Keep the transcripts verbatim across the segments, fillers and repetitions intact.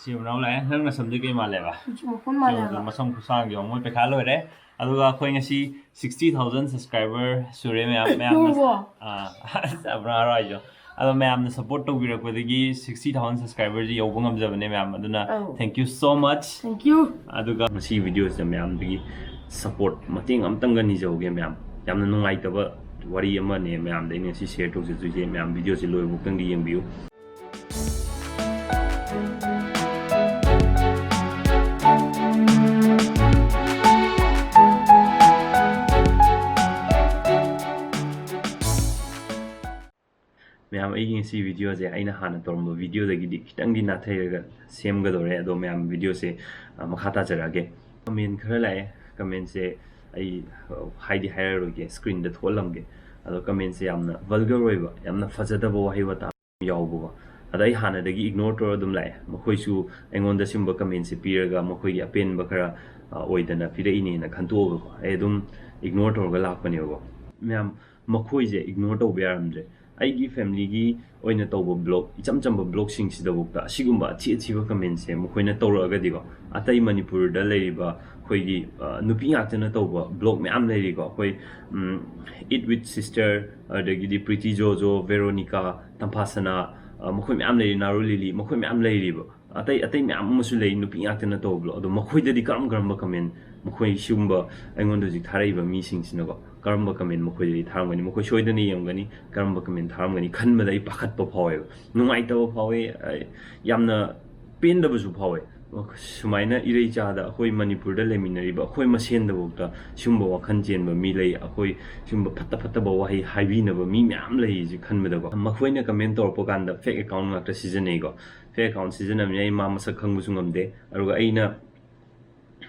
ꯁꯤ ꯃꯅꯥꯎ ꯂꯥꯛꯑꯦ꯫ ꯅꯪ ꯅꯁꯝꯗꯤ ꯀꯩ ꯃꯥꯜꯂꯦꯕ? ꯃꯈꯣꯟ ꯃꯥꯜꯂꯦꯕ꯫ ꯃꯁꯝ ꯈꯨꯁꯥꯡꯗꯤ ꯌꯦꯡꯉꯣ꯫ ꯃꯣꯏ ꯄꯩꯈꯥ ꯂꯣꯏꯔꯦ꯫ ꯑꯗꯨꯒ ꯑꯩꯈꯣꯏ ꯉꯁꯤ sixty thousand subscriber ꯁꯨꯔꯦ ꯃꯌꯥꯝ꯫ ꯃꯌꯥꯝꯅ ꯌꯧꯔꯕꯣ? ꯑꯥ, ꯑꯁ, ꯑꯕ꯭ꯔꯥ ꯍꯔꯥꯎ ꯍꯥꯏꯁꯨ꯫ ꯑꯗꯣ ꯃꯌꯥꯝꯅ support ꯇꯧꯕꯤꯔꯛꯄꯗꯒꯤ sixty thousand subscriberꯁꯤ ꯌꯧꯕ ꯉꯝꯖꯕꯅꯦ ꯃꯌꯥꯝ꯫ ꯑꯗꯨꯅ ꯑꯧ꯫ Thank you so much꯫ Thank you꯫ ꯑꯗꯨꯒ ꯉꯁꯤ videoꯁꯤꯗ ꯃꯌꯥꯝꯗꯒꯤ support ꯃꯇꯦꯡ ꯑꯝꯇꯪꯒ ꯅꯤꯖꯍꯧꯒꯦ ꯃꯌꯥꯝ꯫ ꯌꯥꯝꯅ ꯅꯨꯡꯉꯥꯏꯇꯕ ꯋꯥꯔꯤ ꯑꯃꯅꯦ ꯃꯌꯥꯝꯗ ꯑꯩꯅ ꯉꯁꯤ share ꯇꯧꯖꯗꯣꯏꯁꯦ꯫ ꯃꯌꯥꯝ videoꯁꯤ ꯂꯣꯏꯕꯨꯛꯇꯪꯗꯤ ꯌꯦꯡꯕꯤꯌꯨ꯫ ꯃꯌꯥꯝ, ꯑꯩꯒꯤ ꯉꯁꯤ videoꯁꯦ ꯑꯩꯅ ꯍꯥꯟꯅ ꯇꯧꯔꯝꯕ videoꯗꯒꯤꯗꯤ ꯈꯤꯇꯪꯗꯤ ꯅꯥꯊꯩꯔꯒ ꯁꯦꯝꯒꯗꯧꯔꯦ꯫ ꯑꯗꯣ ꯃꯌꯥꯝ, videoꯁꯦ, ꯑ, ꯃꯈꯥ ꯇꯥꯖꯔꯛꯑꯒꯦ꯫ Comment ꯈꯔ ꯂꯥꯛꯑꯦ꯫ Commentꯁꯦ ꯑꯩ, ꯑ, ꯍꯥꯏꯗꯤ ꯍꯥꯏꯔꯔꯣꯏꯒꯦ, screenꯗ ꯊꯣꯛꯍꯜꯂꯝꯒꯦ꯫ ꯑꯗꯣ commentꯁꯦ ꯌꯥꯝꯅ vulgar ꯑꯣꯏꯕ, ꯌꯥꯝꯅ ꯐꯖꯗꯕ ꯋꯥꯍꯩ ꯋꯥꯇꯥ ꯌꯥꯎꯕꯀꯣ꯫ ꯑꯗ ꯑꯩ ꯍꯥꯟꯅꯗꯒꯤ ignore ꯇꯧꯔ ꯑꯗꯨꯝ ꯂꯥꯛꯑꯦ꯫ ꯃꯈꯣꯏꯁꯨ ꯑꯩꯉꯣꯟꯗ ꯁꯤꯒꯨꯝꯕ commentꯁꯦ ꯄꯤꯔꯒ ꯃꯈꯣꯏꯒꯤ ꯑꯄꯦꯟꯕ ꯈꯔ, ꯑ, ꯑꯣꯏꯗꯅ ꯄꯤꯔꯛꯏꯅꯦꯅ ꯈꯟꯇꯣꯛꯑꯒꯀꯣ, ꯑꯩ ꯑꯗꯨꯝ ignore ꯇꯧꯔꯒ ꯂꯥꯛꯄꯅꯦꯕꯀꯣ꯫ ꯃꯌꯥꯝ, ꯃꯈꯣꯏꯁꯦ ignore ꯇꯧꯕ ꯌꯥꯔꯝꯗ꯭ꯔꯦ꯫ ꯑꯩꯒꯤ familyꯒꯤ ꯑꯣꯏꯅ ꯇꯧꯕ vlog, ꯏꯆꯝ ꯆꯝꯕ vlogꯁꯤꯡꯁꯤꯗꯐꯥꯎꯗ ꯑꯁꯤꯒꯨꯝꯕ ꯑꯊꯤ ꯑꯊꯤꯕ commentꯁꯦ ꯃꯈꯣꯏꯅ ꯇꯧꯔꯛꯑꯒꯗꯤꯀꯣ, ꯑꯇꯩ ꯃꯅꯤꯄꯨꯔꯗ ꯂꯩꯔꯤꯕ ꯑꯩꯈꯣꯏꯒꯤ, ꯑ, ꯅꯨꯄꯤ ꯉꯥꯛꯇꯅ ꯇꯧꯕ vlog ꯃꯌꯥꯝ ꯂꯩꯔꯤꯀꯣ꯫ ꯑꯩꯈꯣꯏ, ꯎꯝ, Eat with Sister, ꯑꯗꯒꯤꯗꯤ Pretty Jojo, Veronica, ꯇꯝꯐꯥꯁꯅꯥ, ꯑ, ꯃꯈꯣꯏ ꯃꯌꯥꯝ ꯂꯩꯔꯤ, ꯅꯥꯔꯨ ꯂꯤꯂꯤ, ꯃꯈꯣꯏ ꯃꯌꯥꯝ ꯂꯩꯔꯤꯕ꯫ ꯑꯇꯩ, ꯑꯇꯩ ꯃꯌꯥꯝ ꯑꯃꯁꯨ ꯂꯩ, ꯅꯨꯄꯤ ꯉꯥꯛꯇꯅ ꯇꯧꯕ vlog꯫ ꯑꯗꯣ ꯃꯈꯣꯏꯗꯗꯤ ꯀꯔꯝ ꯀꯔꯝꯕ comment, ꯃꯈꯣꯏ ꯁꯤꯒꯨꯝꯕ ꯑꯩꯉꯣꯟꯗ ꯍꯧꯖꯤꯛ ꯊꯥꯔꯛꯏꯕ ꯃꯤꯁꯤꯡꯁꯤꯅꯀꯣ, ꯀꯔꯝꯕ comment ꯃꯈꯣꯏꯗꯗꯤ ꯊꯥꯔꯝꯒꯅꯤ? ꯃꯈꯣꯏ ꯁꯣꯏꯗꯅ ꯌꯦꯡꯒꯅꯤ꯫ ꯀꯔꯝꯕ comment ꯊꯥꯔꯝꯒꯅꯤ ꯈꯟꯕꯗ ꯑꯩ ꯄꯥꯈꯠꯄ ꯐꯥꯎꯋꯦꯕ, ꯅꯨꯡꯉꯥꯏꯇꯕ ꯐꯥꯎꯋꯦ, ꯑꯩ ꯌꯥꯝꯅ ꯄꯦꯟꯗꯕꯁꯨ ꯐꯥꯎꯋꯦ꯫ ꯁꯨꯃꯥꯏꯅ ꯏꯔꯩꯆꯥꯗ ꯑꯩꯈꯣꯏ ꯃꯅꯤꯄꯨꯔꯗ ꯂꯩꯃꯤꯟꯅꯔꯤꯕ ꯑꯩꯈꯣꯏ ꯃꯁꯦꯟꯗꯐꯥꯎꯗ ꯁꯤꯒꯨꯝꯕ ꯋꯥꯈꯜ ꯆꯦꯟꯕ ꯃꯤ ꯂꯩ, ꯑꯩꯈꯣꯏ ꯁꯤꯒꯨꯝꯕ ꯐꯠꯇ ꯐꯠꯇꯕ ꯋꯥꯍꯩ ꯍꯥꯏꯕꯤꯅꯕ ꯃꯤ ꯃꯌꯥꯝ ꯂꯩꯁꯦ ꯈꯟꯕꯗꯀꯣ꯫ ꯃꯈꯣꯏꯅ comment ꯇꯧꯔꯛꯄ ꯀꯥꯟꯗ fake account ꯉꯥꯛꯇ ꯁꯤꯖꯤꯟꯅꯩꯀꯣ꯫ Fake account ꯁꯤꯖꯤꯟꯅꯕꯅꯤꯅ ꯑꯩ ꯃꯥ ꯃꯁꯛ ꯈꯪꯕꯁꯨ ꯉꯝꯗꯦ꯫ ꯑꯗꯨꯒ ꯑꯩꯅ,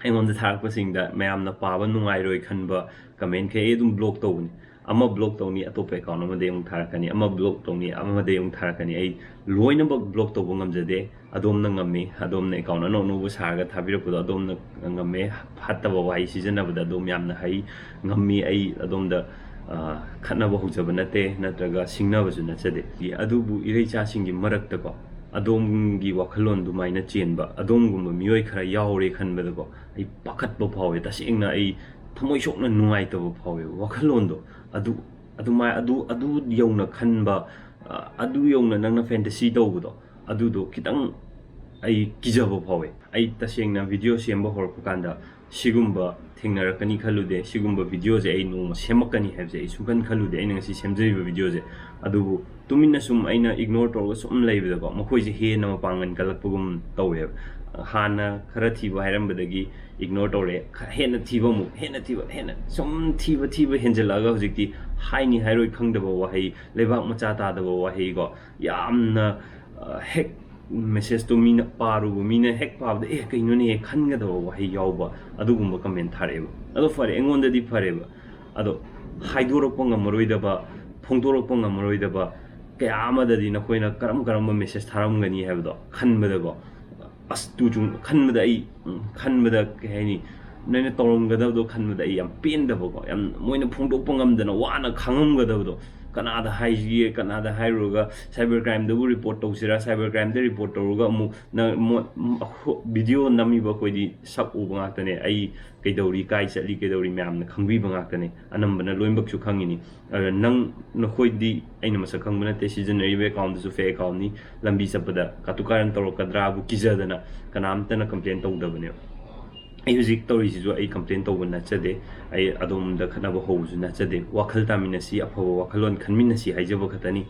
ꯑꯩꯉꯣꯟꯗ ꯊꯥꯔꯛꯄꯁꯤꯡꯗ ꯃꯌꯥꯝꯅ ꯄꯥꯕ ꯅꯨꯡꯉꯥꯏꯔꯣꯏ ꯈꯟꯕ commentꯈꯩ ꯑꯩ ꯑꯗꯨꯝ block ꯇꯧꯕꯅꯤ꯫ ꯑꯃ block ꯇꯧꯅꯤ, ꯑꯇꯣꯞꯄ account ꯑꯃꯗꯒꯤ ꯑꯃꯨꯛ ꯊꯥꯔꯛꯀꯅꯤ, ꯑꯃ block ꯇꯧꯅꯤ, ꯑꯃꯗꯒꯤ ꯑꯃꯨꯛ ꯊꯥꯔꯛꯀꯅꯤ꯫ ꯑꯩ ꯂꯣꯏꯅꯃꯛ block ꯇꯧꯕ ꯉꯝꯖꯗꯦ꯫ ꯑꯗꯣꯝꯅ ꯉꯝꯃꯤ꯫ ꯑꯗꯣꯝꯅ account ꯑꯅꯧ ꯑꯅꯧꯕ ꯁꯥꯔꯒ ꯊꯥꯕꯤꯔꯛꯄꯗꯣ ꯑꯗꯣꯝꯅ ꯉꯝꯃꯦ꯫ ꯐꯠꯇꯕ ꯋꯥꯍꯩ ꯁꯤꯖꯤꯟꯅꯕꯗ ꯑꯗꯣꯝ ꯌꯥꯝꯅ ꯍꯩ, ꯉꯝꯃꯤ꯫ ꯑꯩ ꯑꯗꯣꯝꯗ, ꯑ, ꯈꯠꯅꯕ ꯍꯧꯖꯕ ꯅꯠꯇꯦ, ꯅꯠꯇ꯭ꯔꯒ ꯁꯤꯡꯅꯕꯁꯨ ꯅꯠꯆꯗꯦ꯫ ꯑꯗꯨꯕꯨ ꯏꯔꯩꯆꯥꯁꯤꯡꯒꯤ ꯃꯔꯛꯇꯀꯣ, ꯑꯗꯣꯝꯒꯤ ꯋꯥꯈꯜꯂꯣꯟ ꯑꯗꯨꯃꯥꯏꯅ ꯆꯦꯟꯕ ꯑꯗꯣꯝꯒꯨꯝꯕ ꯃꯤꯑꯣꯏ ꯈꯔ ꯌꯥꯎꯔꯦ ꯈꯟꯕꯗꯀꯣ, ꯑꯩ ꯄꯥꯈꯠꯄ ꯐꯥꯎꯋꯦ꯫ ꯇꯁꯦꯡꯅ ꯑꯩ ꯊꯃꯣꯏ ꯁꯣꯛꯅ ꯅꯨꯡꯉꯥꯏꯇꯕ ꯐꯥꯎꯋꯦꯕ꯫ ꯋꯥꯈꯜꯂꯣꯟꯗꯣ ꯑꯗꯨ ꯑꯗꯨꯃꯥꯏ ꯑꯗꯨ ꯑꯗꯨ ꯌꯧꯅ ꯈꯟꯕ, ꯑ, ꯑꯗꯨ ꯌꯧꯅ ꯅꯪꯅ ꯐꯦꯟꯇꯁꯤ ꯇꯧꯕꯗꯣ, ꯑꯗꯨꯗꯣ ꯈꯤꯇꯪ ꯑꯩ ꯀꯤꯖꯕ ꯐꯥꯎꯋꯦ꯫ ꯑꯩ ꯇꯁꯦꯡꯅ ꯚꯤꯗꯤꯑꯣ ꯁꯦꯝꯕ ꯍꯧꯔꯛꯄ ꯀꯥꯟꯗ ꯁꯤꯒꯨꯝꯕ ꯊꯦꯡꯅꯔꯛꯀꯅꯤ ꯈꯜꯂꯨꯗꯦ, ꯁꯤꯒꯨꯝꯕ ꯚꯤꯗꯤꯑꯣꯁꯦ ꯑꯩ ꯅꯣꯡꯃ ꯁꯦꯝꯃꯛꯀꯅꯤ ꯍꯥꯏꯕꯁꯦ ꯑꯩ ꯁꯨꯡꯈꯟ ꯈꯜꯂꯨꯗꯦ, ꯑꯩꯅ ꯉꯁꯤ ꯁꯦꯝꯖꯔꯤꯕ ꯚꯤꯗꯤꯑꯣꯁꯦ꯫ ꯑꯗꯨꯕꯨ ꯇꯨꯃꯤꯟꯅ ꯁꯨꯝ ꯑꯩꯅ ꯏꯒꯅꯣꯔ ꯇꯧꯔꯒ ꯁꯨꯝ ꯂꯩꯕꯗꯀꯣ, ꯃꯈꯣꯏꯁꯦ ꯍꯦꯟꯅ ꯃꯄꯥꯡꯒꯜ ꯀꯜꯂꯛꯄꯒꯨꯝ ꯇꯧꯋꯦꯕ꯫ ꯍꯥꯟꯅ ꯈꯔ ꯊꯤꯕ ꯍꯥꯏꯔꯝꯕꯗꯒꯤ ꯏꯒꯅꯣꯔ ꯇꯧꯔꯦ, ꯈ-, ꯍꯦꯟꯅ ꯊꯤꯕ ꯑꯃꯨꯛ, ꯍꯦꯟꯅ ꯊꯤꯕ, ꯍꯦꯟꯅ ꯁꯨꯝ ꯊꯤꯕ, ꯊꯤꯕ ꯍꯦꯟꯖꯜꯂꯛꯑꯒ ꯍꯧꯖꯤꯛꯇꯤ ꯍꯥꯏꯅꯤ ꯍꯥꯏꯔꯣꯏ ꯈꯪꯗꯕ ꯋꯥꯍꯩ, ꯂꯩꯕꯥꯛ ꯃꯆꯥ ꯇꯥꯗꯕ ꯋꯥꯍꯩꯀꯣ, ꯌꯥꯝꯅ, ꯑ, ꯍꯦꯛ ꯃꯦꯁꯦꯖꯇꯣ ꯃꯤꯅ ꯄꯥꯔꯨꯕ, ꯃꯤꯅ ꯍꯦꯛ ꯄꯥꯕꯗ "ꯑꯦ, ꯀꯩꯅꯣꯅꯦ" ꯈꯟꯒꯗꯕ ꯋꯥꯍꯩ ꯌꯥꯎꯕ ꯑꯗꯨꯒꯨꯝꯕ ꯀꯃꯦꯟ ꯊꯥꯔꯛꯑꯦꯕ꯫ ꯑꯗꯣ ꯐꯔꯦ, ꯑꯩꯉꯣꯟꯗꯗꯤ ꯐꯔꯦꯕ꯫ ꯑꯗꯣ ꯍꯥꯏꯗꯣꯔꯛꯄ ꯉꯝꯃꯔꯣꯏꯗꯕ, ꯐꯣꯡꯗꯣꯔꯛꯄ ꯉꯝꯃꯔꯣꯏꯗꯕ ꯀꯌꯥ ꯑꯃꯗꯗꯤ ꯅꯈꯣꯏꯅ ꯀꯔꯝ ꯀꯔꯝꯕ ꯃꯦꯁꯦꯖ ꯊꯥꯔꯝꯒꯅꯤ ꯍꯥꯏꯕꯗꯣ ꯈꯟꯕꯗꯀꯣ, ꯑꯁ, ꯇꯨ ꯆꯨꯡ-, ꯈꯟꯕꯗ ꯑꯩ, ꯎꯝ, ꯈꯟꯕꯗ, ꯀꯩ ꯍꯥꯏꯅꯤ, ꯅꯣꯏꯅ ꯇꯧꯔꯝꯒꯗꯕꯗꯣ ꯈꯟꯕꯗ ꯑꯩ ꯌꯥꯝ ꯄꯦꯟꯗꯕꯀꯣ, ꯌꯥꯝ ꯃꯣꯏꯅ ꯐꯣꯡꯗꯣꯛꯄ ꯉꯝꯗꯅ ꯋꯥꯅ ꯈꯥꯡꯉꯝꯒꯗꯕꯗꯣ꯫ ꯀꯅꯥꯗ ꯍꯥꯏꯁꯤꯒꯦ, ꯀꯅꯥꯗ ꯍꯥꯏꯔꯨꯔꯒ, ꯁꯥꯏꯕꯔ ꯀ꯭ꯔꯥꯏꯝꯗꯕꯨ ꯔꯤꯄꯣꯔꯠ ꯇꯧꯁꯤꯔꯥ, ꯁꯥꯏꯕꯔ ꯀ꯭ꯔꯥꯏꯝꯗ ꯔꯤꯄꯣꯔꯠ ꯇꯧꯔꯒ ꯑꯃꯨꯛ ꯅ-, ꯃꯣ-, ꯚꯤꯗꯤꯑꯣ ꯅꯝꯃꯤꯕ ꯑꯩꯈꯣꯏꯗꯤ ꯁꯛ ꯎꯕ ꯉꯥꯛꯇꯅꯦ꯫ ꯑꯩ ꯀꯩꯗꯧꯔꯤ, ꯀꯥꯏ ꯆꯠꯂꯤ, ꯀꯩꯗꯧꯔꯤ ꯃꯌꯥꯝꯅ ꯈꯪꯕꯤꯕ ꯉꯥꯛꯇꯅꯦ꯫ ꯑꯅꯝꯕꯅ ꯂꯣꯏꯅꯃꯛꯁꯨ ꯈꯪꯉꯤꯅꯤ꯫ ꯑꯗ ꯅꯪ, ꯅꯈꯣꯏꯗꯤ ꯑꯩꯅ ꯃꯁꯛ ꯈꯪꯕ ꯅꯠꯇꯦ, ꯁꯤꯖꯤꯟꯅꯔꯤꯕ ꯑꯦꯀꯥꯎꯟꯗꯨꯁꯨ ꯐꯦꯛ ꯑꯦꯀꯥꯎꯟꯅꯤ꯫ ꯂꯝꯕꯤ ꯆꯠꯄꯗ ꯀꯥꯇꯨ ꯀꯥꯔꯟ ꯇꯧꯔꯛꯀꯗ꯭ꯔꯥꯕꯨ ꯀꯤꯖꯗꯅ ꯀꯅꯥꯝꯇꯅ ꯀꯝꯄ꯭ꯂꯦꯟ ꯇꯧꯗꯕꯅꯦꯕ꯫ ꯑꯩ ꯍꯧꯖꯤꯛ ꯇꯧꯔꯤꯁꯤꯁꯨ ꯑꯩ ꯀꯝꯄ꯭ꯂꯦꯟ ꯇꯧꯕ ꯅꯠꯆꯗꯦ, ꯑꯩ ꯑꯗꯣꯝꯗ ꯈꯠꯅꯕ ꯍꯧꯕꯁꯨ ꯅꯠꯆꯗꯦ꯫ ꯋꯥꯈꯜ ꯇꯥꯃꯤꯟꯅꯁꯤ, ꯑꯐꯕ ꯋꯥꯈꯜꯂꯣꯟ ꯈꯟꯃꯤꯟꯅꯁꯤ ꯍꯥꯏꯖꯕ ꯈꯛꯇꯅꯤ꯫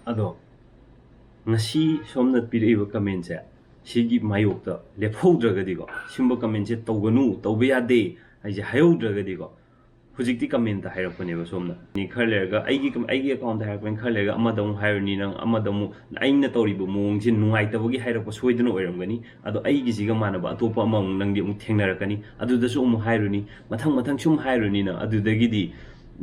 ꯑꯗꯣ ꯉꯁꯤ ꯁꯣꯝꯅ ꯄꯤꯔꯛꯏꯕ ꯀꯃꯦꯟꯁꯦ, ꯁꯤꯒꯤ ꯃꯥꯌꯣꯛꯇ ꯂꯦꯞꯍꯧꯗ꯭ꯔꯒꯗꯤꯀꯣ, ꯁꯤꯒꯨꯝꯕ ꯀꯃꯦꯟꯁꯦ ꯇꯧꯒꯅꯨ, ꯇꯧꯕ ꯌꯥꯗꯦ ꯍꯥꯏꯁꯦ ꯍꯥꯏꯍꯧꯗ꯭ꯔꯒꯗꯤꯀꯣ, ꯍꯧꯖꯤꯛꯇꯤ ꯀꯃꯦꯟꯇ ꯍꯥꯏꯔꯛꯄꯅꯦꯕ ꯁꯣꯝꯅ꯫ ꯃꯤ ꯈꯔ ꯂꯩꯔꯒ ꯑꯩꯒꯤ, ꯑꯩꯒꯤ ꯑꯦꯀꯥꯎꯟꯗ ꯍꯥꯏꯔꯛꯄꯅꯤ, ꯈꯔ ꯂꯩꯔꯒ ꯑꯃꯗ ꯑꯃꯨꯛ ꯍꯥꯏꯔꯨꯅꯤ, ꯅꯪ ꯑꯃꯗ ꯑꯃꯨꯛ, ꯑꯩꯅ ꯇꯧꯔꯤꯕ ꯃꯑꯣꯡꯁꯦ ꯅꯨꯡꯉꯥꯏꯇꯕꯒꯤ ꯍꯥꯏꯔꯛꯄ ꯁꯣꯏꯗꯅ ꯑꯣꯏꯔꯝꯒꯅꯤ꯫ ꯑꯗꯣ ꯑꯩꯒꯤꯁꯤꯒ ꯃꯥꯟꯅꯕ ꯑꯇꯣꯞꯄ ꯑꯃꯃꯨꯛ ꯅꯪꯗꯤ ꯑꯃꯨꯛ ꯊꯦꯡꯅꯔꯛꯀꯅꯤ, ꯑꯗꯨꯗꯁꯨ ꯑꯃꯨꯛ ꯍꯥꯏꯔꯨꯅꯤ, ꯃꯊꯪ ꯃꯊꯪ ꯁꯨꯝ ꯍꯥꯏꯔꯨꯅꯤ ꯅꯪ꯫ ꯑꯗꯨꯗꯒꯤꯗꯤ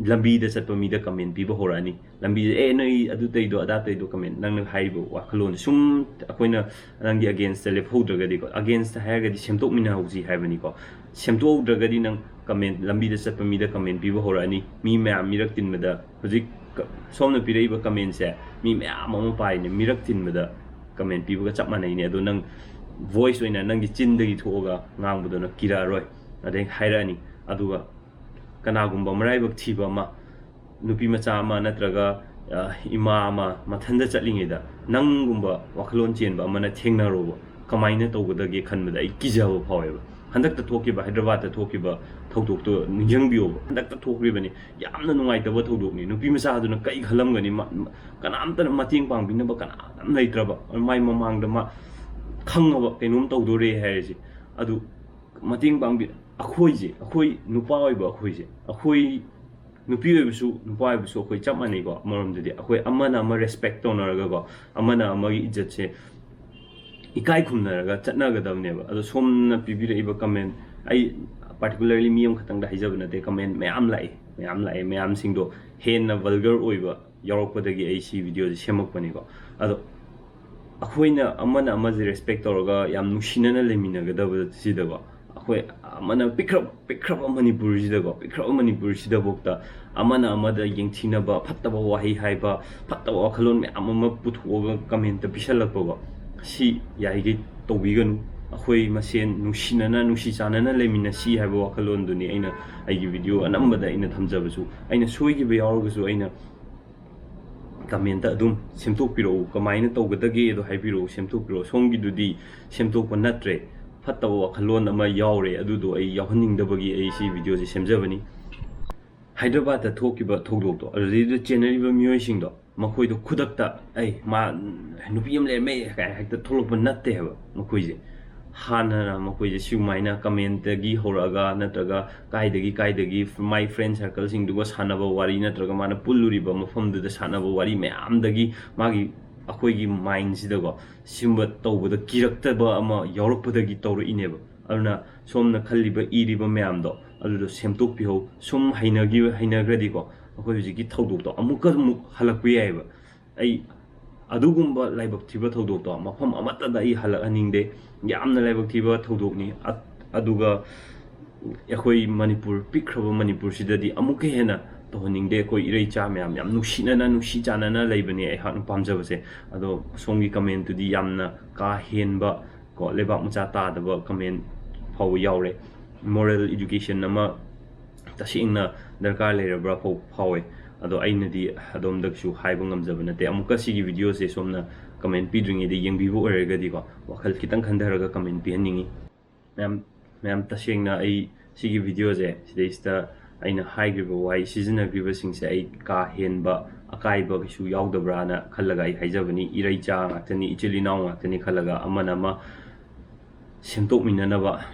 ꯂꯝꯕꯤꯗ ꯆꯠꯄ ꯃꯤꯗ ꯀꯃꯦꯟ ꯄꯤꯕ ꯍꯧꯔꯛꯑꯅꯤ꯫ ꯂꯝꯕꯤꯗ, "ꯑꯦ, ꯅꯣꯏ ꯑꯗꯨ ꯇꯧꯗꯣ, ꯑꯗꯥ ꯇꯧꯗꯣ" ꯀꯃꯦꯟ, ꯅꯪꯅ ꯍꯥꯏꯔꯤꯕ ꯋꯥꯈꯜꯂꯣꯟꯗꯣ ꯁꯨꯝ ꯑꯩꯈꯣꯏꯅ ꯅꯪꯒꯤ ꯑꯒꯦꯟꯁꯇ ꯂꯦꯞꯍꯧꯗ꯭ꯔꯒꯗꯤꯀꯣ, ꯑꯒꯦꯟꯁꯇ ꯍꯥꯏꯔꯒꯗꯤ ꯁꯦꯝꯗꯣꯛꯃꯤꯟꯅꯍꯧꯁꯤ ꯍꯥꯏꯕꯅꯤꯀꯣ꯫ ꯁꯦꯝꯗꯣꯛꯍꯧꯗ꯭ꯔꯒꯗꯤ ꯅꯪ ꯀꯃꯦꯟ, ꯂꯝꯕꯤꯗ ꯆꯠꯄ ꯃꯤꯗ ꯀꯃꯦꯟ ꯄꯤꯕ ꯍꯧꯔꯛꯑꯅꯤ꯫ ꯃꯤ ꯃꯌꯥꯝ ꯃꯤꯔꯛ ꯇꯤꯟꯕꯗ, ꯍꯧꯖꯤꯛ ꯀ-, ꯁꯣꯝꯅ ꯄꯤꯔꯛꯏꯕ ꯀꯃꯦꯟꯁꯦ ꯃꯤ ꯃꯌꯥꯝ ꯑꯃ ꯄꯥꯏꯔꯤꯅꯦ꯫ ꯃꯤꯔꯛ ꯇꯤꯟꯕꯗ ꯀꯃꯦꯟ ꯄꯤꯕꯒ ꯆꯞ ꯃꯥꯟꯅꯩꯅꯦ꯫ ꯑꯗꯣ ꯅꯪ ꯚꯣꯏꯁ ꯑꯣꯏꯅ ꯅꯪꯒꯤ ꯆꯤꯟꯗꯒꯤ ꯊꯣꯛꯑꯒ ꯉꯥꯡꯕꯗꯨꯅ ꯀꯤꯔꯛꯑꯔꯣꯏ꯫ ꯑꯗꯩ ꯍꯥꯏꯔꯛꯑꯅꯤ꯫ ꯑꯗꯨꯒ ꯀꯅꯥꯒꯨꯝꯕ ꯃꯔꯥꯏꯕꯛ ꯊꯤꯕ ꯑꯃ, ꯅꯨꯄꯤ ꯃꯆꯥ ꯑꯃ ꯅꯠꯇ꯭ꯔꯒ, ꯑ, ꯏꯃꯥ ꯑꯃ ꯃꯊꯟꯇ ꯆꯠꯂꯤꯉꯩꯗ ꯅꯪꯒꯨꯝꯕ ꯋꯥꯈꯜꯂꯣꯟ ꯆꯦꯟꯕ ꯑꯃꯅ ꯊꯦꯡꯅꯔꯨꯕ, ꯀꯃꯥꯏꯅ ꯇꯧꯒꯗꯒꯦ ꯈꯟꯕꯗ ꯑꯩ ꯀꯤꯖꯕ ꯐꯥꯎꯋꯦꯕ꯫ ꯍꯟꯗꯛꯇ ꯊꯣꯛꯈꯤꯕ, ꯍꯥꯏꯗ꯭ꯔꯕꯥꯗꯇ ꯊꯣꯛꯈꯤꯕ ꯊꯧꯗꯣꯛꯇꯣ ꯅꯤꯡꯁꯤꯡꯕꯤꯌꯣꯕ꯫ ꯍꯟꯗꯛꯇ ꯊꯣꯛꯈꯤꯕꯅꯤ, ꯌꯥꯝꯅ ꯅꯨꯡꯉꯥꯏꯇꯕ ꯊꯧꯗꯣꯛꯅꯤ꯫ ꯅꯨꯄꯤ ꯃꯆꯥꯗꯨꯅ ꯀꯔꯤ ꯈꯜꯂꯝꯒꯅꯤ? ꯃ-, ꯃ-, ꯀꯅꯥꯝꯇꯅ ꯃꯇꯦꯡ ꯄꯥꯡꯕꯤꯅꯕ ꯀꯅꯥꯝ ꯂꯩꯇ꯭ꯔꯕ, ꯃꯥꯏ ꯃꯃꯥꯡꯗ ꯃꯥ ꯈꯪꯉꯕ ꯀꯩꯅꯣꯝ ꯇꯧꯗꯣꯔꯦ ꯍꯥꯏꯔꯁꯦ꯫ ꯑꯗꯨ ꯃꯇꯦꯡ ꯄꯥꯡꯕꯤ-, ꯑꯩꯈꯣꯏꯁꯦ, ꯑꯩꯈꯣꯏ ꯅꯨꯄꯥ ꯑꯣꯏꯕ ꯑꯩꯈꯣꯏꯁꯦ, ꯑꯩꯈꯣꯏ ꯅꯨꯄꯤ ꯑꯣꯏꯕꯁꯨ ꯅꯨꯄꯥ ꯑꯣꯏꯕꯁꯨ ꯑꯩꯈꯣꯏ ꯆꯞ ꯃꯥꯟꯅꯩꯀꯣ꯫ ꯑꯃꯔꯣꯝꯗꯗꯤ ꯑꯩꯈꯣꯏ ꯑꯃꯅ ꯑꯃ ꯔꯦꯁꯄꯦꯛ ꯇꯧꯅꯔꯒꯀꯣ, ꯑꯃꯅ ꯑꯃꯒꯤ ꯏꯖꯠꯁꯦ ꯏꯀꯥꯏ ꯈꯨꯝꯅꯔꯒ ꯆꯠꯅꯒꯗꯕꯅꯦꯕ꯫ ꯑꯗꯣ ꯁꯣꯝꯅ ꯄꯤꯕꯤꯔꯛꯏꯕ ꯀꯃꯦꯟ, ꯑꯩ ꯄꯥꯔꯇꯤꯀꯨꯂꯔꯂꯤ ꯃꯤ ꯑꯃꯈꯛꯇꯪꯗ ꯍꯥꯏꯖꯕ ꯅꯠꯇꯦ, ꯀꯃꯦꯟ ꯃꯌꯥꯝ ꯂꯥꯛꯑꯦ, ꯃꯌꯥꯝ ꯂꯥꯛꯑꯦ꯫ ꯃꯌꯥꯝꯁꯤꯡꯗꯣ ꯍꯦꯟꯅ ꯚꯜꯒꯔ ꯑꯣꯏꯕ ꯌꯥꯎꯔꯛꯄꯗꯒꯤ ꯑꯩ ꯁꯤ ꯚꯤꯗꯤꯑꯣꯁꯦ ꯁꯦꯝꯃꯛꯄꯅꯤꯀꯣ꯫ ꯑꯗꯣ ꯑꯩꯈꯣꯏꯅ ꯑꯃꯅ ꯑꯃꯁꯦ ꯔꯦꯁꯄꯦꯛ ꯇꯧꯔꯒ ꯌꯥꯝ ꯅꯨꯡꯁꯤꯅꯅ ꯂꯩꯃꯤꯟꯅꯒꯗꯕꯁꯤꯗꯀꯣ, ꯑꯩꯈꯣꯏ ꯑꯃꯅ ꯄꯤꯛꯈ꯭ꯔ-, ꯄꯤꯛꯈ꯭ꯔꯕ ꯃꯅꯤꯄꯨꯔꯁꯤꯗꯀꯣ, ꯄꯤꯛꯈ꯭ꯔꯕ ꯃꯅꯤꯄꯨꯔꯁꯤꯗꯐꯥꯎꯗ ꯑꯃꯅ ꯑꯃꯗ ꯌꯦꯡꯊꯤꯅꯕ, ꯐꯠꯇꯕ ꯋꯥꯍꯩ ꯍꯥꯏꯕ, ꯐꯠꯇꯕ ꯋꯥꯈꯜꯂꯣꯟ ꯃꯌꯥꯝ ꯑꯃ ꯄꯨꯊꯣꯛꯑꯒ ꯀꯃꯦꯟꯇ ꯄꯤꯁꯜꯂꯛꯄꯀꯣ, ꯁꯤ ꯌꯥꯔꯤꯈꯩ ꯇꯧꯕꯤꯒꯅꯨ꯫ ꯑꯩꯈꯣꯏ ꯃꯁꯦꯟ ꯅꯨꯡꯁꯤꯅꯅ, ꯅꯨꯡꯁꯤ ꯆꯥꯟꯅꯅ ꯂꯩꯃꯤꯟꯅꯁꯤ ꯍꯥꯏꯕ ꯋꯥꯈꯜꯂꯣꯟꯗꯨꯅꯤ ꯑꯩꯅ ꯑꯩꯒꯤ ꯚꯤꯗꯤꯑꯣ ꯑꯅꯝꯕꯗ ꯑꯩꯅ ꯊꯝꯖꯕꯁꯨ꯫ ꯑꯩꯅ ꯁꯣꯏꯈꯤꯕ ꯌꯥꯎꯔꯒꯁꯨ ꯑꯩꯅ ꯀꯃꯦꯟꯇ ꯑꯗꯨꯝ ꯁꯦꯝꯗꯣꯛꯄꯤꯔꯛꯎ, ꯀꯃꯥꯏꯅ ꯇꯧꯒꯗꯒꯦꯗꯣ ꯍꯥꯏꯕꯤꯔꯛꯎ, ꯁꯦꯝꯗꯣꯛꯄꯤꯔꯛꯑꯣ꯫ ꯁꯣꯝꯒꯤꯗꯨꯗꯤ ꯁꯦꯝꯗꯣꯛꯄ ꯅꯠꯇ꯭ꯔꯦ, ꯐꯠꯇꯕ ꯋꯥꯈꯜꯂꯣꯟ ꯑꯃ ꯌꯥꯎꯔꯦ, ꯑꯗꯨꯗꯣ ꯑꯩ ꯌꯥꯎꯍꯟꯅꯤꯡꯗꯕꯒꯤ ꯑꯩ ꯁꯤ ꯚꯤꯗꯤꯑꯣꯁꯦ ꯁꯦꯝꯖꯕꯅꯤ꯫ ꯍꯥꯏꯗ꯭ꯔꯕꯥꯗꯇ ꯊꯣꯛꯈꯤꯕ ꯊꯧꯗꯣꯛꯇꯣ, ꯑꯗꯨꯗꯩꯗꯨꯗ ꯆꯦꯟꯅꯔꯤꯕ ꯃꯤꯑꯣꯏꯁꯤꯡꯗꯣ, ꯃꯈꯣꯏꯗꯣ ꯈꯨꯗꯛꯇ "ꯑꯩ ꯃꯥ ꯅꯨꯄꯤ ꯑꯃ ꯂꯩꯔꯝꯃꯦ" ꯀꯥꯏꯅ ꯍꯦꯛꯇ ꯊꯣꯛꯂꯛꯄ ꯅꯠꯇꯦ ꯍꯥꯏꯕ꯫ ꯃꯈꯣꯏꯁꯦ ꯍꯥꯟꯅꯅ ꯃꯈꯣꯏꯁꯦ ꯁꯤꯒꯨꯃꯥꯏꯅ ꯀꯃꯦꯟꯇꯒꯤ ꯍꯧꯔꯛꯑꯒ, ꯅꯠꯇ꯭ꯔꯒ ꯀꯥꯏꯗꯒꯤ ꯀꯥꯏꯗꯒꯤ ꯃꯥꯏ ꯐ꯭ꯔꯦꯟ ꯁꯔꯀꯜꯁꯤꯡꯗꯨꯒ ꯁꯥꯟꯅꯕ ꯋꯥꯔꯤ, ꯅꯠꯇ꯭ꯔꯒ ꯃꯥꯅ ꯄꯨꯜꯂꯨꯔꯤꯕ ꯃꯐꯝꯗꯨꯗ ꯁꯥꯟꯅꯕ ꯋꯥꯔꯤ ꯃꯌꯥꯝꯗꯒꯤ ꯃꯥꯒꯤ, ꯑꯩꯈꯣꯏꯒꯤ ꯃꯥꯏꯟꯁꯤꯗꯀꯣ ꯁꯤꯒꯨꯝꯕ ꯇꯧꯕꯗ ꯀꯤꯔꯛꯇꯕ ꯑꯃ ꯌꯥꯎꯔꯛꯄꯗꯒꯤ ꯇꯧꯔꯛꯏꯅꯦꯕ꯫ ꯑꯗꯨꯅ ꯁꯣꯝꯅ ꯈꯜꯂꯤꯕ, ꯏꯔꯤꯕ ꯃꯌꯥꯝꯗꯣ ꯑꯗꯨꯗꯣ ꯁꯦꯝꯗꯣꯛꯄꯤꯍꯧ꯫ ꯁꯨꯝ ꯍꯩꯅꯈꯤꯕ, ꯍꯩꯅꯈ꯭ꯔꯗꯤꯀꯣ, ꯑꯩꯈꯣꯏ ꯍꯧꯖꯤꯛꯀꯤ ꯊꯧꯗꯣꯛꯇꯣ ꯑꯃꯨꯛꯀ ꯑꯃꯨꯛ ꯍꯜꯂꯛꯄ ꯌꯥꯏꯑꯕ꯫ ꯑꯩ ꯑꯗꯨꯒꯨꯝꯕ ꯂꯥꯏꯕꯛ ꯊꯤꯕ ꯊꯧꯗꯣꯛꯇꯣ ꯃꯐꯝ ꯑꯃꯠꯇꯗ ꯑꯩ ꯍꯜꯂꯛꯍꯟꯅꯤꯡꯗꯦ꯫ ꯌꯥꯝꯅ ꯂꯥꯏꯕꯛ ꯊꯤꯕ ꯊꯧꯗꯣꯛꯅꯤ꯫ ꯑ-, ꯑꯗꯨꯒ ꯑꯩꯈꯣꯏ ꯃꯅꯤꯄꯨꯔ, ꯄꯤꯛꯈ꯭ꯔꯕ ꯃꯅꯤꯄꯨꯔꯁꯤꯗꯗꯤ ꯑꯃꯨꯛꯀ ꯍꯦꯟꯅ ꯇꯧꯍꯟꯅꯤꯡꯗꯦ꯫ ꯑꯩꯈꯣꯏ ꯏꯔꯩꯆꯥ ꯃꯌꯥꯝ ꯌꯥꯝ ꯅꯨꯡꯁꯤꯅꯅ, ꯅꯨꯡꯁꯤ ꯆꯥꯟꯅꯅ ꯂꯩꯕꯅꯦ ꯑꯩꯍꯥꯛꯅ ꯄꯥꯝꯖꯕꯁꯦ꯫ ꯑꯗꯣ ꯁꯣꯝꯒꯤ comment ꯇꯨꯗꯤ ꯌꯥꯝꯅ ꯀꯥ ꯍꯦꯟꯕ ꯀꯣ, ꯂꯩꯕꯥꯛ ꯃꯆꯥ ꯇꯥꯗꯕ comment ꯐꯥꯎꯕ ꯌꯥꯎꯔꯦ꯫ Moral education ꯑꯃ ꯇꯁꯦꯡꯅ ꯗꯔꯀꯥꯔ ꯂꯩꯔꯕ꯭ꯔꯥ ꯐꯥꯎ ꯐꯥꯎꯋꯦ꯫ ꯑꯗꯣ ꯑꯩꯅꯗꯤ ꯑꯗꯣꯝꯗꯒꯤꯁꯨ ꯍꯥꯏꯕ ꯉꯝꯖꯕ ꯅꯠꯇꯦ꯫ ꯑꯃꯨꯛꯀ ꯁꯤꯒꯤ video ꯁꯦ ꯁꯣꯝꯅ comment ꯄꯤꯗ꯭ꯔꯤꯉꯩꯗ ꯌꯦꯡꯕꯤꯕ ꯑꯣꯏꯔꯒꯗꯤꯀꯣ, ꯋꯥꯈꯜ ꯈꯤꯇꯪ ꯈꯟꯊꯔꯒ comment ꯄꯤꯍꯟꯅꯤꯡꯉꯤ꯫ ꯃꯌꯥꯝ, ꯃꯌꯥꯝ, ꯇꯁꯦꯡꯅ ꯑꯩ ꯁꯤꯒꯤ video ꯁꯦ ꯁꯤꯗꯩꯁꯤꯗ ꯑꯩꯅ ꯍꯥꯏꯈ꯭ꯔꯤꯕ ꯋꯥꯍꯩ ꯁꯤꯖꯤꯟꯅꯈ꯭ꯔꯤꯕꯁꯤꯡꯁꯦ ꯑꯩ ꯀꯥ ꯍꯦꯟꯕ ꯑꯀꯥꯏꯕ ꯀꯩꯁꯨ ꯌꯥꯎꯗꯕ꯭ꯔꯥꯅ ꯈꯜꯂꯒ ꯑꯩ ꯍꯥꯏꯖꯕꯅꯤ꯫ ꯏꯔꯩꯆꯥ ꯉꯥꯛꯇꯅꯤ, ꯏꯆꯤꯜ ꯏꯅꯥꯎ ꯉꯥꯛꯇꯅꯤ ꯈꯜꯂꯒ ꯑꯃꯅ ꯑꯃ ꯁꯦꯝꯗꯣꯛꯃꯤꯟꯅꯅꯕ,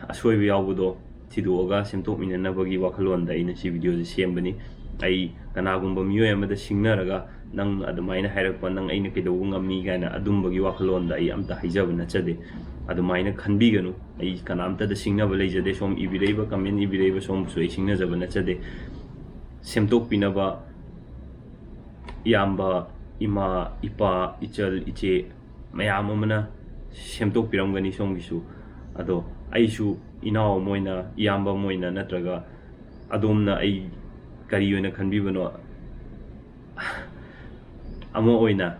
ꯑꯁꯣꯏꯕ ꯌꯥꯎꯕꯗꯣ ꯊꯤꯗꯣꯛꯑꯒ ꯁꯦꯝꯗꯣꯛꯃꯤꯟꯅꯅꯕꯒꯤ ꯋꯥꯈꯜꯂꯣꯟꯗ ꯑꯩꯅ ꯁꯤ video ꯁꯦ ꯁꯦꯝꯕꯅꯤ꯫ ꯑꯩ ꯀꯅꯥꯒꯨꯝꯕ ꯃꯤꯑꯣꯏ ꯑꯃꯗ ꯁꯤꯡꯅꯔꯒ, "ꯅꯪ ꯑꯗꯨꯃꯥꯏꯅ ꯍꯥꯏꯔꯛꯄ, ꯅꯪ ꯑꯩꯅ ꯀꯩꯗꯧꯕ ꯉꯝꯃꯤ?" ꯀꯥꯏꯅ ꯑꯗꯨꯝꯕꯒꯤ ꯋꯥꯈꯜꯂꯣꯟꯗ ꯑꯩ ꯑꯝꯇ ꯍꯥꯏꯖꯕ ꯅꯠꯆꯗꯦ꯫ ꯑꯗꯨꯃꯥꯏꯅ ꯈꯟꯕꯤꯒꯅꯨ꯫ ꯑꯩ ꯀꯅꯥꯝꯇꯗ ꯁꯤꯡꯅꯕ ꯂꯩꯖꯗꯦ꯫ ꯁꯣꯝ ꯏꯕꯤꯔꯛꯏꯕ, comment ꯏꯕꯤꯔꯛꯏꯕ ꯁꯣꯝꯕꯨꯁꯨ ꯑꯩ ꯁꯤꯡꯅꯖꯕ ꯅꯠꯆꯗꯦ꯫ ꯁꯦꯝꯗꯣꯛꯄꯤꯅꯕ ꯏꯌꯥꯝꯕ, ꯏꯃꯥ, ꯏꯄꯥ, ꯏꯆꯜ, ꯏꯆꯦ ꯃꯌꯥꯝ ꯑꯃꯅ ꯁꯦꯝꯗꯣꯛꯄꯤꯔꯝꯒꯅꯤ ꯁꯣꯝꯒꯤꯁꯨ꯫ ꯑꯗꯣ ꯑꯩꯁꯨ ꯏꯅꯥꯎ ꯑꯃ ꯑꯣꯏꯅ, ꯏꯌꯥꯝꯕ ꯑꯃ ꯑꯣꯏꯅ, ꯅꯠꯇ꯭ꯔꯒ ꯑꯗꯣꯝꯅ ꯑꯩ ꯀꯔꯤ ꯑꯣꯏꯅ ꯈꯟꯕꯤꯕꯅꯣ ꯑꯃ ꯑꯣꯏꯅ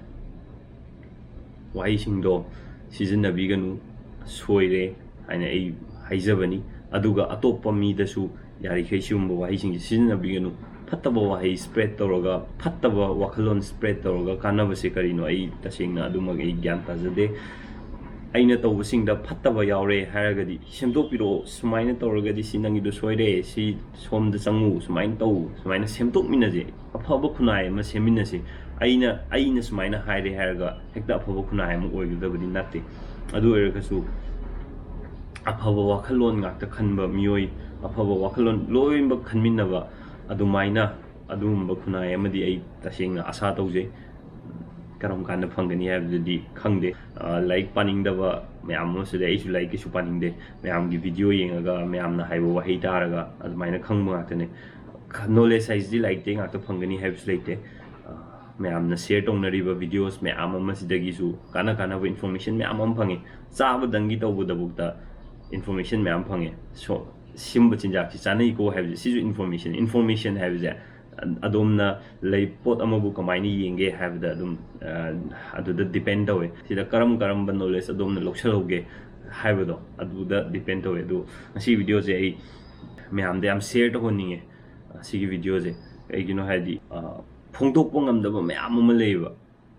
ꯋꯥꯍꯩꯁꯤꯡꯗꯣ ꯁꯤꯖꯤꯟꯅꯕꯤꯒꯅꯨ, ꯁꯣꯏꯔꯦ ꯍꯥꯏꯅ ꯑꯩ ꯍꯥꯏꯖꯕꯅꯤ꯫ ꯑꯗꯨꯒ ꯑꯇꯣꯞꯄ ꯃꯤꯗꯁꯨ ꯌꯥꯔꯤꯈꯩ ꯁꯤꯒꯨꯝꯕ ꯋꯥꯍꯩꯁꯤꯡꯁꯦ ꯁꯤꯖꯤꯟꯅꯕꯤꯒꯅꯨ꯫ ꯐꯠꯇꯕ ꯋꯥꯍꯩ spread ꯇꯧꯔꯒ, ꯐꯠꯇꯕ ꯋꯥꯈꯜꯂꯣꯟ spread ꯇꯧꯔꯒ ꯀꯥꯟꯅꯕꯁꯦ ꯀꯔꯤꯅꯣ, ꯑꯩ ꯇꯁꯦꯡꯅ ꯑꯗꯨꯃꯛ ꯑꯩ ꯒ꯭ꯌꯥꯟ ꯇꯥꯖꯗꯦ꯫ ꯑꯩꯅ ꯇꯧꯕꯁꯤꯡꯗ ꯐꯠꯇꯕ ꯌꯥꯎꯔꯦ ꯍꯥꯏꯔꯒꯗꯤ, "ꯁꯦꯝꯗꯣꯛꯄꯤꯔꯛꯑꯣ, ꯁꯨꯃꯥꯏꯅ ꯇꯧꯔꯒꯗꯤ ꯁꯤ ꯅꯪꯒꯤꯗꯣ ꯁꯣꯏꯔꯦ, ꯁꯤ ꯁꯣꯝꯗ ꯆꯪꯉꯨ, ꯁꯨꯃꯥꯏꯅ ꯇꯧ", ꯁꯨꯃꯥꯏꯅ ꯁꯦꯝꯗꯣꯛꯃꯤꯟꯅꯁꯦ, ꯑꯐꯕ ꯈꯨꯟꯅꯥꯏ ꯑꯃ ꯁꯦꯝꯃꯤꯟꯅꯁꯦ꯫ ꯑꯩꯅ, "ꯑꯩꯅ ꯁꯨꯃꯥꯏꯅ ꯍꯥꯏꯔꯦ" ꯍꯥꯏꯔꯒ ꯍꯦꯛꯇ ꯑꯐꯕ ꯈꯨꯟꯅꯥꯏ ꯑꯃ ꯑꯣꯏꯒꯗꯕꯗꯤ ꯅꯠꯇꯦ꯫ ꯑꯗꯨ ꯑꯣꯏꯔꯒꯁꯨ ꯑꯐꯕ ꯋꯥꯈꯜꯂꯣꯟ ꯉꯥꯛꯇ ꯈꯟꯕ ꯃꯤꯑꯣꯏ, ꯑꯐꯕ ꯋꯥꯈꯜꯂꯣꯟ ꯂꯣꯏꯅꯃꯛ ꯈꯟꯃꯤꯟꯅꯕ, ꯑꯗꯨꯃꯥꯏꯅ ꯑꯗꯨꯒꯨꯝꯕ ꯈꯨꯟꯅꯥꯏ ꯑꯃꯗꯤ ꯑꯩ ꯇꯁꯦꯡꯅ ꯑꯁꯥ ꯇꯧꯖꯩ꯫ ꯀꯔꯝ ꯀꯥꯟꯗ ꯐꯪꯒꯅꯤ ꯍꯥꯏꯕꯗꯨꯗꯤ ꯈꯪꯗꯦ꯫ ꯑ, ꯂꯥꯏꯔꯤꯛ ꯄꯥꯅꯤꯡꯗꯕ ꯃꯌꯥꯝ ꯑꯃꯁꯨ ꯂꯩ꯫ ꯑꯩꯁꯨ ꯂꯥꯏꯔꯤꯛ ꯀꯩꯁꯨ ꯄꯥꯅꯤꯡꯗꯦ꯫ ꯃꯌꯥꯝꯒꯤ video ꯌꯦꯡꯉꯒ, ꯃꯌꯥꯝꯅ ꯍꯥꯏꯕ ꯋꯥꯍꯩ ꯇꯥꯔꯒ ꯑꯗꯨꯃꯥꯏꯅ ꯈꯪꯕ ꯉꯥꯛꯇꯅꯦ꯫ Knowledge ꯍꯥꯏꯁꯤꯗꯤ ꯂꯥꯏꯔꯤꯛꯇꯩ ꯉꯥꯛꯇ ꯐꯪꯒꯅꯤ ꯍꯥꯏꯕꯁꯨ ꯂꯩꯇꯦ꯫ ꯑ, ꯃꯌꯥꯝꯅ share ꯇꯧꯅꯔꯤꯕ videos ꯃꯌꯥꯝ ꯑꯃꯁꯤꯗꯒꯤꯁꯨ ꯀꯥꯟꯅ ꯀꯥꯟꯅꯕ information ꯃꯌꯥꯝ ꯑꯃ ꯐꯪꯉꯤ꯫ ꯆꯥꯕꯗꯪꯒꯤ ꯇꯧꯕꯗꯕꯨꯛꯇ information ꯃꯌꯥꯝ ꯐꯪꯉꯦ꯫ So, ꯁꯤꯒꯨꯝꯕ ꯆꯤꯟꯖꯥꯛꯁꯤ ꯆꯥꯅꯩꯀꯣ ꯍꯥꯏꯕꯁꯦ, ꯁꯤꯁꯨ information꯫ Information ꯍꯥꯏꯕꯁꯦ ꯑꯗꯣꯝꯅ ꯂꯩ ꯄꯣꯠ ꯑꯃꯕꯨ ꯀꯃꯥꯏꯅ ꯌꯦꯡꯒꯦ ꯍꯥꯏꯕꯗ ꯑꯗꯨꯝ ꯑꯗꯨꯗ ꯗꯤꯄꯦꯟ ꯇꯧꯋꯦ꯫ ꯁꯤꯗ ꯀꯔꯝ ꯀꯔꯝꯕ ꯅꯣꯂꯦꯖ ꯑꯗꯣꯝꯅ ꯂꯧꯁꯤꯜꯍꯧꯒꯦ ꯍꯥꯏꯕꯗꯣ ꯑꯗꯨꯗ ꯗꯤꯄꯦꯟ ꯇꯧꯋꯦ꯫ ꯑꯗꯨ ꯉꯁꯤ ꯚꯤꯗꯤꯑꯣꯁꯦ ꯑꯩ ꯃꯌꯥꯝꯗ ꯌꯥꯝ ꯁꯤꯌꯔ ꯇꯧꯍꯟꯅꯤꯡꯉꯦ꯫ ꯁꯤꯒꯤ ꯚꯤꯗꯤꯑꯣꯁꯦ ꯀꯩꯒꯤꯅꯣ ꯍꯥꯏꯗꯤ ꯐꯣꯡꯗꯣꯛꯄ ꯉꯝꯗꯕ ꯃꯌꯥꯝ ꯑꯃ ꯂꯩꯌꯦꯕ꯫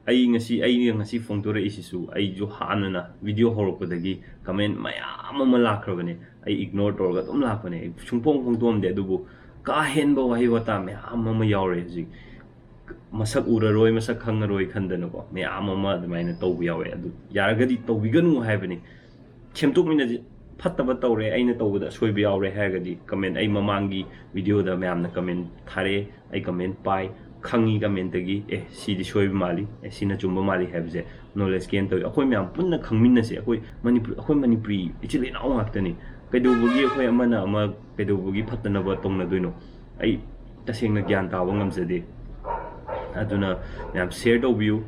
ꯑꯩ ꯉꯁꯤ ꯑꯩꯅ ꯉꯁꯤ ꯐꯣꯡꯗꯣꯔꯛꯏꯁꯤꯁꯨ ꯑꯩꯁꯨ ꯍꯥꯟꯅꯅ ꯚꯤꯗꯤꯑꯣ ꯍꯧꯔꯛꯄꯗꯒꯤ ꯀꯃꯦꯟ ꯃꯌꯥꯝ ꯑꯃ ꯂꯥꯛꯈ꯭ꯔꯕꯅꯦ꯫ ꯑꯩ ꯏꯒꯅꯣꯔ ꯇꯧꯔꯒ ꯑꯗꯨꯝ ꯂꯥꯛꯄꯅꯦ꯫ ꯑꯩ ꯁꯨꯡꯐꯣꯡ ꯐꯣꯡꯗꯣꯛꯑꯝꯗꯦ꯫ ꯑꯗꯨꯕꯨ ꯀꯥ ꯍꯦꯟꯕ ꯋꯥꯍꯩ ꯋꯥꯇꯥ ꯃꯌꯥꯝ ꯑꯃ ꯌꯥꯎꯔꯦ ꯍꯧꯖꯤꯛ꯫ ꯃꯁꯛ ꯎꯔꯔꯣꯏ, ꯃꯁꯛ ꯈꯪꯉꯔꯣꯏ ꯈꯟꯗꯅꯀꯣ ꯃꯌꯥꯝ ꯑꯃ ꯑꯗꯨꯃꯥꯏꯅ ꯇꯧꯕ ꯌꯥꯎꯋꯦ꯫ ꯑꯗꯨ ꯌꯥꯔꯒꯗꯤ ꯇꯧꯕꯤꯒꯅꯨ ꯍꯥꯏꯕꯅꯤ꯫ ꯁꯦꯝꯗꯣꯛꯃꯤꯟꯅꯁꯤ꯫ ꯐꯠꯇꯕ ꯇꯧꯔꯦ, ꯑꯩꯅ ꯇꯧꯕꯗ ꯑꯁꯣꯏꯕ ꯌꯥꯎꯔꯦ ꯍꯥꯏꯔꯒꯗꯤ ꯀꯃꯦꯟ, ꯑꯩ ꯃꯃꯥꯡꯒꯤ ꯚꯤꯗꯤꯑꯣꯗ ꯃꯌꯥꯝꯅ ꯀꯃꯦꯟ ꯊꯥꯔꯛꯑꯦ, ꯑꯩ ꯀꯃꯦꯟ ꯄꯥꯏ, ꯈꯪꯉꯤ ꯀꯃꯦꯟꯇꯒꯤ ꯑꯦ ꯁꯤꯗꯤ ꯁꯣꯏꯕ ꯃꯥꯜꯂꯤ, ꯑꯦ ꯁꯤꯅ ꯆꯨꯝꯕ ꯃꯥꯜꯂꯤ ꯍꯥꯏꯕꯁꯦ ꯅꯣꯂꯦꯖ ꯒꯦꯟ ꯇꯧꯋꯤ꯫ ꯑꯩꯈꯣꯏ ꯃꯌꯥꯝ ꯄꯨꯟꯅ ꯈꯪꯃꯤꯟꯅꯁꯦ꯫ ꯑꯩꯈꯣꯏ ꯃꯅꯤꯄꯨꯔ, ꯑꯩꯈꯣꯏ ꯃꯅꯤꯄꯨꯔꯤ ꯏꯆꯤꯜ ꯏꯅꯥꯎ ꯉꯥꯛꯇꯅꯤ꯫ ꯀꯩꯗꯧꯕꯒꯤ ꯑꯩꯈꯣꯏ ꯑꯃꯅ ꯑꯃ ꯀꯩꯗꯧꯕꯒꯤ ꯐꯠꯇꯅꯕ ꯇꯧꯅꯗꯣꯏꯅꯣ? ꯑꯩ ꯇꯁꯦꯡꯅ ꯒ꯭ꯌꯥꯟ ꯇꯥꯕ ꯉꯝꯖꯗꯦ꯫ ꯑꯗꯨꯅ ꯃꯌꯥꯝ ꯁꯤꯌꯔ ꯇꯧꯕꯤꯌꯨ꯫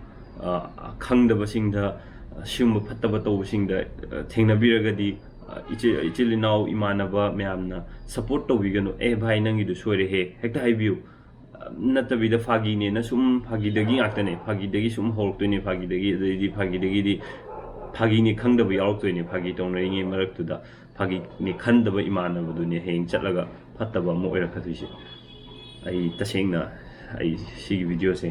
ꯈꯪꯗꯕꯁꯤꯡꯗ, ꯁꯤꯒꯨꯝꯕ ꯐꯠꯇꯕ ꯇꯧꯕꯁꯤꯡꯗ ꯊꯦꯡꯅꯕꯤꯔꯒꯗꯤ ꯏꯆꯤꯜ ꯏꯅꯥꯎ ꯏꯃꯥꯟꯅꯕ ꯃꯌꯥꯝꯅ ꯁꯞꯄꯣꯔꯠ ꯇꯧꯕꯤꯒꯅꯨ꯫ "ꯑꯦ ꯚꯥꯏ, ꯅꯪꯒꯤꯗꯨ ꯁꯣꯏꯔꯦꯍꯦ" ꯍꯦꯛꯇ ꯍꯥꯏꯕꯤꯌꯨ꯫ ꯅꯠꯇꯕꯤꯗ ꯐꯥꯒꯤꯅꯦꯅ ꯁꯨꯝ ꯐꯥꯒꯤꯗꯒꯤ ꯉꯥꯛꯇꯅꯦ꯫ ꯐꯥꯒꯤꯗꯒꯤ ꯁꯨꯝ ꯍꯧꯔꯛꯇꯣꯏꯅꯦ꯫ ꯐꯥꯒꯤꯗꯒꯤ ꯑꯗꯩꯗꯤ ꯐꯥꯒꯤꯗꯒꯤꯗꯤ ꯐꯥꯒꯤꯅꯤ ꯈꯪꯗꯕ ꯌꯥꯎꯔꯛꯇꯣꯏꯅꯦ꯫ ꯐꯥꯒꯤ ꯇꯧꯅꯔꯤꯉꯩ ꯃꯔꯛꯇꯨꯗ ꯐꯥꯒꯤꯅꯤ ꯈꯟꯗꯕ ꯏꯃꯥꯟꯅꯕꯗꯨꯅꯦ ꯍꯌꯦꯡ ꯆꯠꯂꯒ ꯐꯠꯇꯕ ꯑꯃ ꯑꯣꯏꯔꯛꯀꯗꯣꯏꯁꯦ꯫ ꯑꯩ ꯇꯁꯦꯡꯅ ꯑꯩ ꯁꯤꯒꯤ ꯚꯤꯗꯤꯑꯣꯁꯦ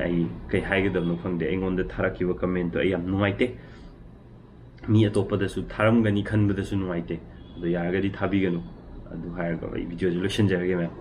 ꯑꯩ ꯀꯩ ꯍꯥꯏꯒꯗꯕꯅꯣ ꯈꯪꯗꯦ꯫ ꯑꯩꯉꯣꯟꯗ ꯊꯥꯔꯛꯈꯤꯕ ꯀꯃꯦꯟꯇꯣ ꯑꯩ ꯌꯥꯝ ꯅꯨꯡꯉꯥꯏꯇꯦ꯫ ꯃꯤ ꯑꯇꯣꯞꯄꯗꯁꯨ ꯊꯥꯔꯝꯒꯅꯤ ꯈꯟꯕꯗꯁꯨ ꯅꯨꯡꯉꯥꯏꯇꯦ꯫ ꯑꯗꯣ ꯌꯥꯔꯒꯗꯤ ꯊꯥꯕꯤꯒꯅꯨ꯫ ꯑꯗꯨ ꯍꯥꯏꯔꯒ ꯑꯩ ꯚꯤꯗꯤꯑꯣꯁꯦ ꯂꯣꯏꯁꯤꯟꯖꯔꯒꯦ ꯃꯌꯥꯝ꯫